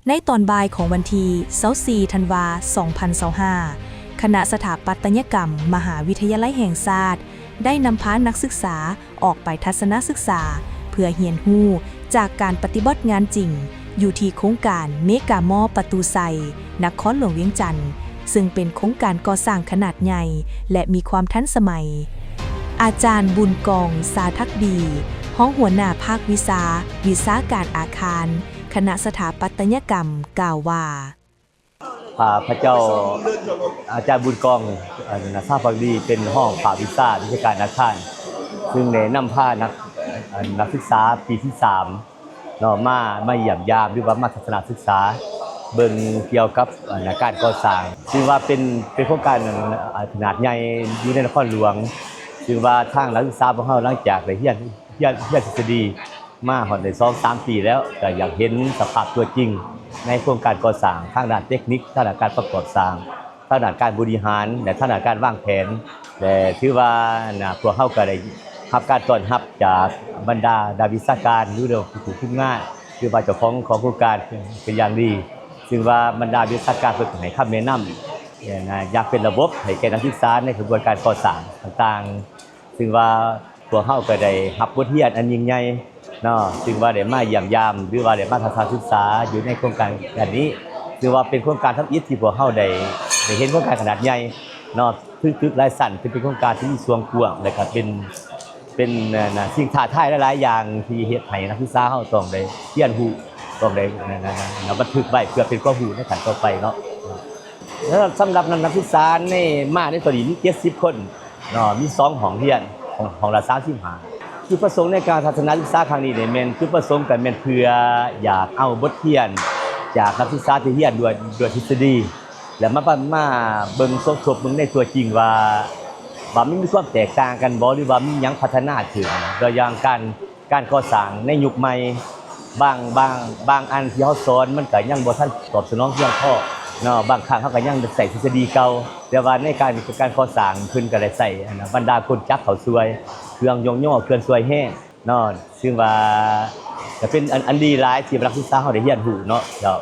ໃນຕອນບ່າຍຂອງວັນທີຊາວສີ່ ທັນວາ ສອງພັນຊາວຫ້າ ຄະນະສະຖາປັດຕະຍະກຳມະຫາວິທະຍາໄລແຫ່ງຊາດ ໄດ້ນຳພານັກສຶກສາອອກໄປທັດສະນະສຶກສາ ເພື່ອຮຽນຮູ້ຈາກການປະຕິບັດງານຈິງ ຢູ່ທີ່ໂຄງການເມກາມໍປະຕູໄຊ ນະຄອນຫຼວງວຽງຈັນ, ເຊິ່ງເປັນໂຄງການກໍ່ສ້າງຂະໜາດໃຫຍ່ ແລະ ມີຄວາມທັນສະໄໝ. ອາຈານ ບຸນກອງ ສາທັກດີ, ຮອງຫົວໜ້າພາກວິຊາ ວິຊາການອາຄານ ຄະນະສະຖາປັດຕະຍະກຳ ກ່າວວ່າ: ຂ້າພະເຈົ້າ ອາຈານ ບຸນກອງ ອາ ສາພັກດີ ເປັນຮອງພາກວິຊາວິຊາການອາຄານ ເຊິ່ງໄດ້ນຳພານັກ ອາ ນັກສຶກສາປີທີສາມ ເນາະ ມາ ມາຢ້ຽມຢາມ ຫຼືວ່າມາທັດສະນະສຶກສາ ເບິ່ງກ່ຽວກັບ ອາ ການກໍ່ສ້າງ ຖືວ່າເປັນ ເປັນໂຄງການ ອາ ຂະໜາດໃຫຍ່ຢູ່ໃນນະຄອນຫຼວງ ຊຶ່ງວ່າທາງນັກສຶກສາພວກເຮົາ ຫຼັງຈາກໄດ້ຮຽນ ຮຽນ ຮຽນທິດສະດີມາຮອດໄດ້ສອງສາມປີແລ້ວ ກໍຢາກເຫັນສະພາບຕົວຈິງໃນໂຄງການກໍ່ສ້າງ ທາງດ້ານເຕັກນິກ ທາງດ້ານການປະກອບສ້າງ ທາງດ້ານການບໍລິຫານ ແລະ ທາງດ້ານການວາງແຜນ ແລະ ຖືວ່າ ນະ ພວກເຮົາກໍໄດ້ຮັບການຕ້ອນຮັບຈາກບັນດານັກວິຊາການ ຫຼືວ່າຜູ້ຄຸມງານ ຫຼືວ່າເຈົ້າຂອງ ຂອງໂຄງການເປັນຢ່າງດີ ຊຶ່ງວ່າບັນດາວິຊາການເພິ່ນກໍໃຫ້ຄຳແນະນຳ ນະ ຢ່າງເປັນລະບົບໃຫ້ແກ່ນັກສຶກສາໃນຂະບວນການກໍ່ສ້າງຕ່າງໆ ຊຶ່ງວ່າພວກເຮົາກໍໄດ້ຮັບບົດຮຽນອັນຍິ່ງໃຫຍ່ເນາະ ຊຶ່ງວ່າໄດ້ມາຢ້ຽມຢາມ ຫຼືວ່າໄດ້ມາທັດສະນະສຶກສາຢູ່ໃນໂຄງການອັນນີ້ ຖືວ່າເປັນໂຄງການທຳອິດທີ່ພວກເຮົາໄດ້ ໄດ້ເຫັນໂຄງການຂະໜາດໃຫຍ່ເນາະ ຄືຕຶກຫຼາຍຊັ້ນ ເປັນ ເປັນໂຄງການທີ່ມີສວງກວ້າງ ແລະ ກໍເປັນ ເປັນ ເອີ ນະ ສິ່ງທ້າທາຍຫຼາຍໆຢ່າງທີ່ເຮັດໃຫ້ນັກສຶກສາເຮົາຕ້ອງໄດ້ຮຽນຮູ້ ຕ້ອງໄດ້ ນະ ນະ ນະ ບັນທຶກໄວ້ເພື່ອເປັນຄວາມຮູ້ໃນຂັ້ນຕໍ່ໄປເນາະ. ແລ້ວສຳລັບນັກ ນັກສຶກສາໃນ ມາໃນຕອນນີ້ມີເຈັດສິບຄົນເນາະ ມີສອງຫ້ອງຮຽນ ຫ້ອງ ຫ້ອງລະສາມສິບຫ້າ. ຈຸດປະສົງໃນການທັດສະນະສຶກສາຄັ້ງນີ້ນີ້ແມ່ນ ຈຸດປະສົງກໍແມ່ນເພື່ອຢາກເອົາບົດຮຽນຈາກນັກສຶກສາທີ່ຮຽນດ້ວຍ ດ້ວຍທິດສະດີ ແລ້ວມາ ມາເບິ່ງ ສົມທົບເບິ່ງໃນຕົວຈິງວ່າ ວ່າມັນມີຄວາມແຕກຕ່າງກັນບໍ່ ຫຼືວ່າມີຫຍັງພັດທະນາຂຶ້ນ ຕົວຢ່າງການ ການກໍ່ສ້າງໃນຍຸກໃໝ່ ບາງ ບາງ ບາງອັນທີ່ເຮົາສອນມັນກໍຍັງບໍ່ທັນຕອບສະໜອງພຽງພໍເນາະ ບາງຄັ້ງເຮົາກໍຍັງໃຊ້ທິດສະດີເກົ່າ ແຕ່ວ່າໃນການ ການກໍ່ສ້າງເພິ່ນກໍໄດ້ໃຊ້ ອັນ ບັນດາກົນຈັກເຂົ້າຊ່ວຍ ເຄື່ອງຍົກຍໍ ເຄື່ອງຊ່ວຍແຮງເນາະ ຊຶ່ງວ່າກໍເປັນອັນ ອັນດີຫຼາຍທີ່ນັກສຶກສາເຮົາໄດ້ຮຽນຮູ້ເນາະ ເຈົ້າ.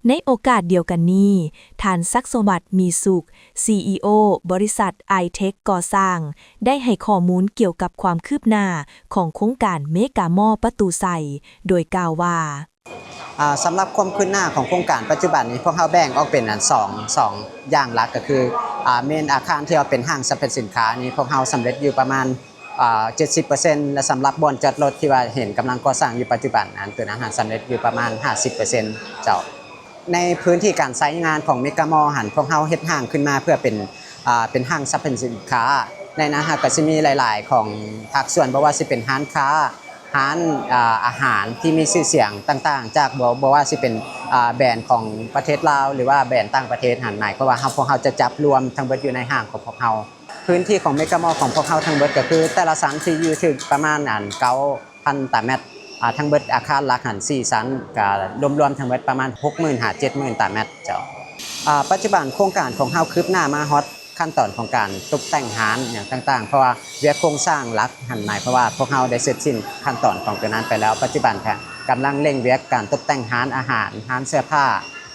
ໃນໂອກາດດຽວກັນນີ້, ທ່ານ ສັກສະຫວັດ ມີສຸກ ຊີອີໂອ ບໍລິສັດ ໄອເທັກ ກໍ່ສ້າງ ໄດ້ໃຫ້ຂໍ້ມູນກ່ຽວກັບຄວາມຄືບໜ້າຂອງໂຄງການເມກາມໍປະຕູໄຊ ໂດຍກ່າວວ່າ: ອາ ສຳລັບຄວາມຄືບໜ້າຂອງໂຄງການປັດຈຸບັນນີ້ ພວກເຮົາແບ່ງອອກເປັນອັນສອງ ສອງຢ່າງຫຼັກ ກໍຄື ອາ ເມນອາຄານທີ່ວ່າເປັນຫ້າງສັບພັນສິນຄ້ານີ້ ພວກເຮົາສຳເລັດຢູ່ປະມານ ອາ ເຈັດສິບເປີເຊັນ ແລະ ສຳລັບບ່ອນຈອດລົດທີ່ວ່າເຫັນກຳລັງກໍ່ສ້າງຢູ່ປັດຈຸບັນ ອັນໂຕນັ້ນຫັ້ນສຳເລັດຢູ່ປະມານຫ້າສິບເປີເຊັນເຈົ້າ. ໃນພື້ນທີ່ການໃຊ້ງານຂອງເມກາມໍຫັ້ນ ພວກເຮົາເຮັດຫ້າງຂຶ້ນມາເພື່ອເປັນ ອາ ເປັນຫ້າງສັບພັນສິນຄ້າ ໃນນັ້ນຫາກະຊິມີຫຼາຍໆຂອງພາກສ່ວນ ບໍ່ວ່າຊິເປັນຮ້ານຄ້າ ຮ້ານ ອາ ອາຫານທີ່ມີຊື່ສຽງຕ່າງໆ ຈາກ ບໍ່ ບໍ່ວ່າຊິເປັນ ອາ ແບຣນຂອງປະເທດລາວ ຫຼືວ່າແບຣນຕ່າງປະເທດຫັ້ນ ໝາຍຄວາມວ່າເຮົາ ພວກເຮົາຈະຈັບລວມທັງເບິດຢູ່ໃນຫ້າງຂອງພວກເຮົາ. ພື້ນທີ່ຂອງເມກາມໍຂອງພວກເຮົາທັງເບິດກໍຄືແຕ່ລະຊັ້ນຊິຢູ່ທີ່ປະມານ ອັນ ເກົ້າພັນຕາແມັດ ອາ ທັງເບິດອາຄານຫຼັກຫັ້ນສີ່ຊັ້ນ ກະລວມໆທັງເບິດປະມານຫົກໝື່ນຫາເຈັດໝື່ນຕາແມັດເຈົ້າ. ອາ ປັດຈຸບັນໂຄງການຂອງເຮົາຄືບໜ້າມາຮອດຂັ້ນຕອນຂອງການຕົບແຕ່ງຮ້ານຫຍັງຕ່າງໆ ເພາະວ່າວຽກໂຄງສ້າງຫຼັກຫັ້ນ ໝາຍຄວາມວ່າພວກເຮົາໄດ້ເສັດສິ້ນຂັ້ນຕອນຂອງຕົວນັ້ນໄປແລ້ວ ປັດຈຸບັນກະກຳລັງເລັ່ງວຽກການຕົບແຕ່ງຮ້ານອາຫານ ຮ້ານເສື້ອຜ້າ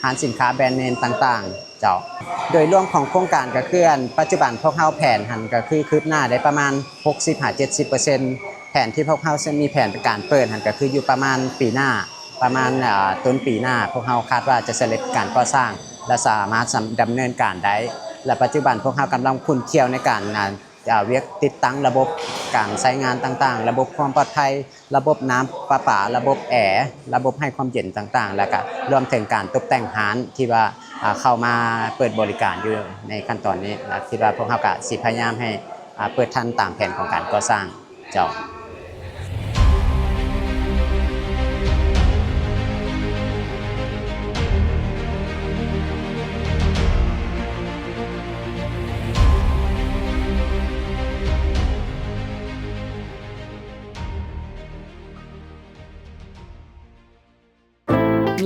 ຮ້ານສິນຄ້າແບຣນເນມຕ່າງໆ ເຈົ້າ. ໂດຍລວມຂອງໂຄງການກໍຄື ອັນ ປັດຈຸບັນພວກເຮົາແຜນຫັ້ນກໍຄືຄືບໜ້າໄດ້ປະມານຫົກສິບຫາເຈັດສິບເປີເຊັນ ແຜນທີ່ພວກເຮົາຊິມີແຜນການເປີດຫັ້ນກໍຄືຢູ່ປະມານປີໜ້າ ປະມານ ອາ ຕົ້ນປີໜ້າ ພວກເຮົາຄາດວ່າຈະສຳເລັດການກໍ່ສ້າງ ແລະ ສາມາດດຳເນີນການໄດ້ ແລະ ປັດຈຸບັນພວກເຮົາກຳລັງຂຸ້ນຂ້ຽວໃນການ ອາ ອາ ວຽກຕິດຕັ້ງລະບົບການໃຊ້ງານຕ່າງໆ ລະບົບຄວາມປອດໄພ ລະບົບນ້ຳປະປາ, ລະບົບແອ, ລະບົບໃຫ້ຄວາມເຢັນຕ່າງໆ ແລ້ວກະລວມເຖິງການຕົບແຕ່ງຮ້ານທີ່ວ່າ ອາ ເຂົ້າມາເປີດບໍລິການຢູ່ໃນຂັ້ນຕອນນີ້ ແລະ ຄິດວ່າພວກເຮົາກະຊິພະຍາຍາມໃຫ້ ອາ ເປີດທັນຕາມແຜນຂອງການກໍ່ສ້າງເຈົ້າ.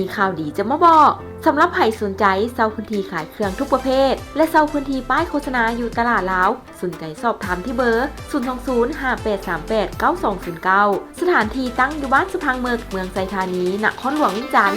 ມີຂ່າວດີຈະມາບອກ. ສຳລັບໃຜສົນໃຈເຊົ່າພື້ນທີ່ຂາຍເຄື່ອງທຸກປະເພດ ແລະ ເຊົ່າພື້ນທີ່ປ້າຍໂຄສະນາຢູ່ຕະຫຼາດລາວ, ສົນໃຈສອບຖາມທີ່ເບີ ສູນສອງສູນ ຫ້າແປດສາມແປດ ເກົ້າສອງສູນເກົ້າ. ສະຖານທີ່ຕັ້ງຢູ່ບ້ານສະພັງເໝິກ, ເມືອງໄຊທານີ, ນະຄອນຫຼວງວຽງຈັນ.